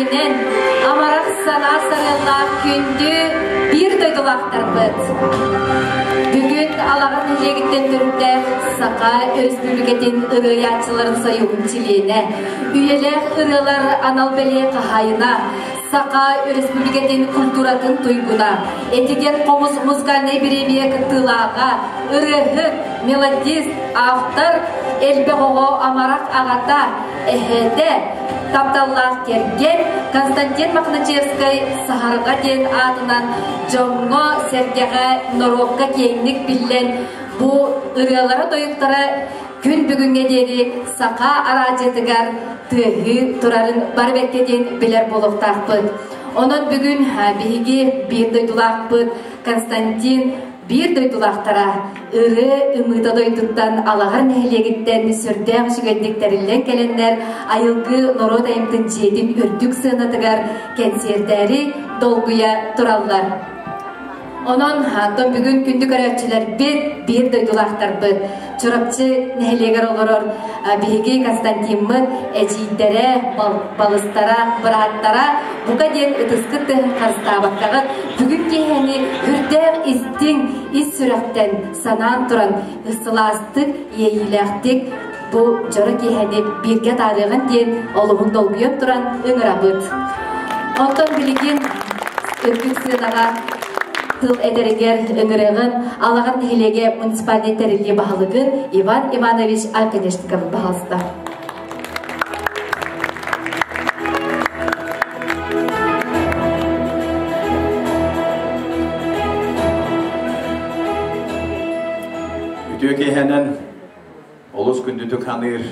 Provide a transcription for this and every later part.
үбүлүөйүнэн амарах санаа сарыаллаах күндү биир дойдулаахтарбыт! Бүгүн Алаҕар нэһилиэгиттэн төрүттээх Саха Өрөспүүбүлүкэтин ырыайааччыларын сойууһун чилиэнэ, үйэлээх ырыалар анал бэлиэ хаһаайына, Саха Өрөспүүбүлүкэтин культуратын туйгуна, Этигэн хомус музыкальнай бириэмийэ кыттыылааҕа, ырыаһыт, мелодист, автор, элбэх оҕо амарах аҕата, эһэтэ, тапталлаах кэргэн Константин Мохначевскай Саһарҕа диэн аатынан дьоҥҥо-сэргэҕэ, норуокка киэҥник биллэн, бу ырыалара-тойуктара күн бүгүҥҥэ диэри саха араадьыйатыгар тыаһыы турарын бары бэркэ диэн билэр буолуохтаахпыт. Онон бүгүн биһиги биир дойдулаахпыт Константин биир дойдулаахтара ырыа ымыыта дойдуттан Алаҕар нэһилиэгиттэн сүрдээх үчүгэйдик тэриллэн кэлэннэр айылгы норуот айымтын дьиэтин үрдүк сыанатыгар кэнсиэрдээри долгуйа тураллар. Онон оттон бүгүн күндү көрөөччүлэрбит, биир дойдулаахтарбыт, Чурапчы нэһилиэгэр олорор биһиги Константиммыт эдьиийдэрэ, балыстара, бырааттара бука диэн ытыскыт тыаһын харыстаабаккаҕыт бүгүн киэһэни үрдээх истиҥ ис сүрэхтэн санаан туран сылаастык, иэйиилээхтик бу дьоро киэһэни бииргэ атаарыаҕын диэн олуһун долгуйан туран ыҥырабыт. Онтон билигин үрдүк сыанаҕа тыл этэригэр ыҥырыаҕын Алаҕар нэһилиэгэ муниципальнай тэриллии баһылыгын Иван Иванович Оконешников баһылыста. Үтүө киэһэнэн Олус күндүтүк саныыр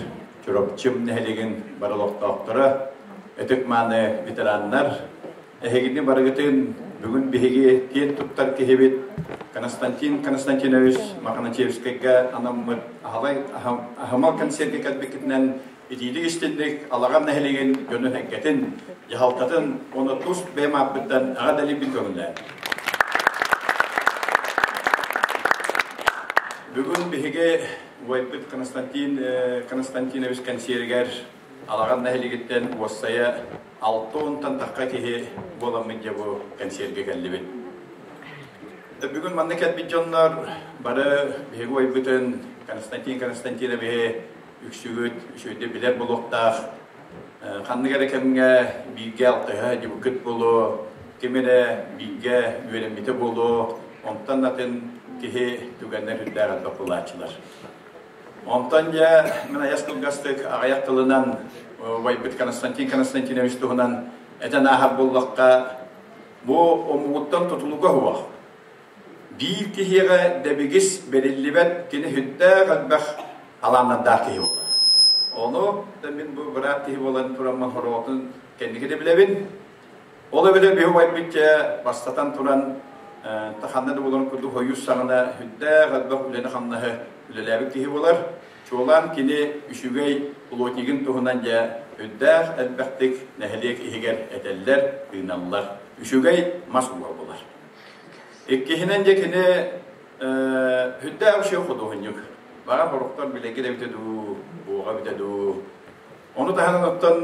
Чурапчым нэһилиэгин бары олохтоохторо, ытык-мааны ветераннар, эһигини барыгытын бүгүн биһиги киэн туттар киһибит Константин Константинович Мохначевскайга анаммыт аһымал концерты кэлбиккитинэн итиитик истинник Алаҕан нэһилиэгин дьонун-сэргэтин, дьаһалтатын уонна тус бэйэм ааппыттан аҕа дэлийбит көҥүллээн. Бүгүн биһиги Убайбыт Константин Константинович кэнсиэригэр Алаҕан нэһилигиттэн уоссайа алта уонтан тахха киһи буоламмыт дьэ бу кэнсиэргэ кэллибит. Бүгүн манна кэлбит дьоннор бары биһиги убайбытын Константин Константиновиһы үксүгүт үчүгэйдик билэр буолуохтаах. Ханнык эрэ кэмҥэ бииргэ алтыһа дьыбыккыт буолуо, ким эрэ бииргэ үөрэммитэ буолуо, онтон атын киһи түгэннэр үрдээх элбэх буолааччылар. Онтон дьэ мин айас кылгастык аҕыйах тылынан убайбыт Константин Константинович туһунан этэн ааһар буоллахха, бу омугуттан тутулуга суох. Биир киһиэхэ дэбигис бэриллибэт кини сүрдээх элбэх талааннардаах киһи буолар. Ону да мин бу быраат киһи буолан тураммын хороҕотун кэнники да билэбин. Ол эбэтэр биһи убайбыт дьэ бастатан туран ханна да буоларын курдук хойуус саҕана сүрдээх элбэх үлэни-хамнаһы үлэлээбит киһи буолар. Чуолаан кини үчүгэй плотнигын туһунан дьэ сүрдээх элбэхтик нэһилиэк иһигэр этэллэр, тыыналлар. Үчүгэй мас уола буолар. Иккиһинэн дьэ кини сүрдээх үчүгэй худуоһунньук. Баҕар сорохтор билэги да эбитэ дуу, буоҕа эбитэ дуу. Ону таһынан оттон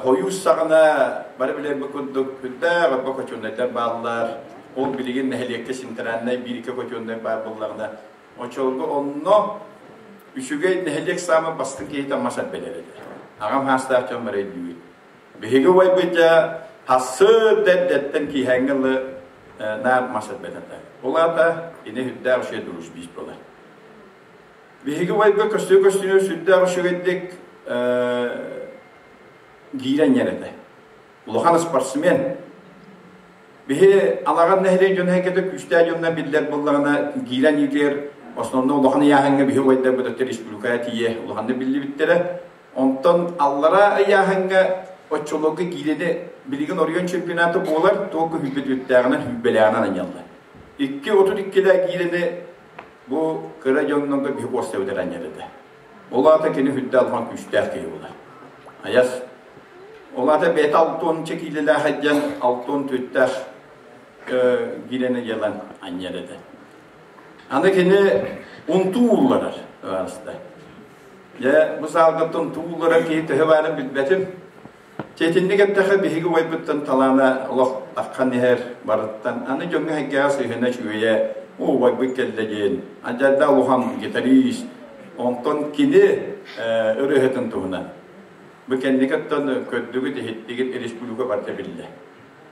хойуус саҕана бары билэрбит курдук сүрдээх элбэх хочуоннайдар бааллар. Ол билигин нэһилиэккэ центральнай биир-икки хочуоннай баар буоллаҕына, оччолорго онно үчүгэй нэһилиэк саамай бастыҥ киһитэ мас эрбэлэр этэ. Аҕам хаастаах дьон бары өйдүүбүт. Биһиги убайбыт дьэ хассы да эрдэттэн киэһээҥҥи ылы наар мас эрбэтэ. Ол аата кини сүрдээх үчүгэй дружбист буолар. Биһиги убайга көстүү-көстүүнү сүрдээх үчүгэйдик гиирэн этэ. Улахан спортсмен. Биһи Алаҕан нэһилиэк дьоно эһэкэтэ күүстээх дьонно биллэр буоллаҕына гиирэн иитигэр основной улахан ыйааһыҥҥа биһи убайдарбыт өттө республикаҕа тиийэ улаханнык биллибиттэрэ. Онтон аллараа ыйааһыҥҥа оччолорго гиирэни билигин оройуон чемпионата буолар, туох күһүйбүт үттээҕинэн хүлбэлээҕинэн анньаллар. 2.32 гиирэни Бу кыра дьоннорго биһи куостабыт анньар этэ. Ол аата кини үрдэ алҕан күүстээх киһи буолар. Айас. Ол аата бэйэтэ алтуонча киилэлээх айдьан алтуон түттээх гирэни дьалан анньар этэ. Аны кини унтуу уулларар ыраста. Дьэ, бу саалгаттан туу уулларар киһи төһө баарын билбэтим. Чэтинник эттэхэ биһиги убайбыттан талаана олох таххан иһэр барыттан аны дьоҥҥо эһэйгэҕэ сыһыана үчүгэйэ оо убайбыт кэллэ диэн адьарда улахан гитарист онтон кини ырыаһытын туһунан бу кэнники оттон көрдүгүт иһиттигит республика барыта биллэ.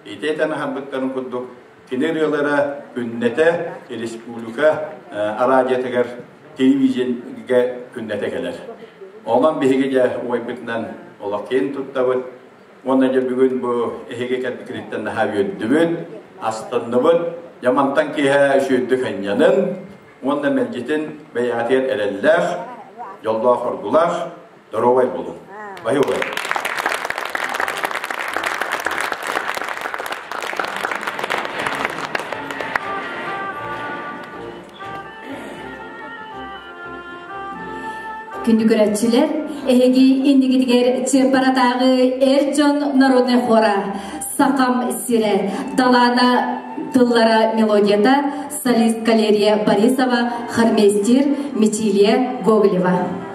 Ити этэн аһарбыттарын курдук кини ырыалара күннэтэ республика араадьыйатыгар телевидениегэ күннэтэ кэлэр. Онон биһиги дьэ убайбытынан олох киэн туттабыт. Уонна дьэ бүгүн бу эһиги кэлбиккититтэн наһаа үөрдүбүт, астынныбыт. Дьэ мантан киэһэ үчүгэйдик ынньанын уонна мэлдьитин бэйэҕитигэр эрэллээх, дьоллоох-оргулаах, доруобай буолуҥ. Баһыыбай. Күндү көрөөччүлэр, эһиги иннигитигэр Чыаппаратааҕы эр дьон народнай хора Сахам сирэ Далаана тыллара мелодията солист Калерия Борисова, хормейстер Мичилия Гоголева.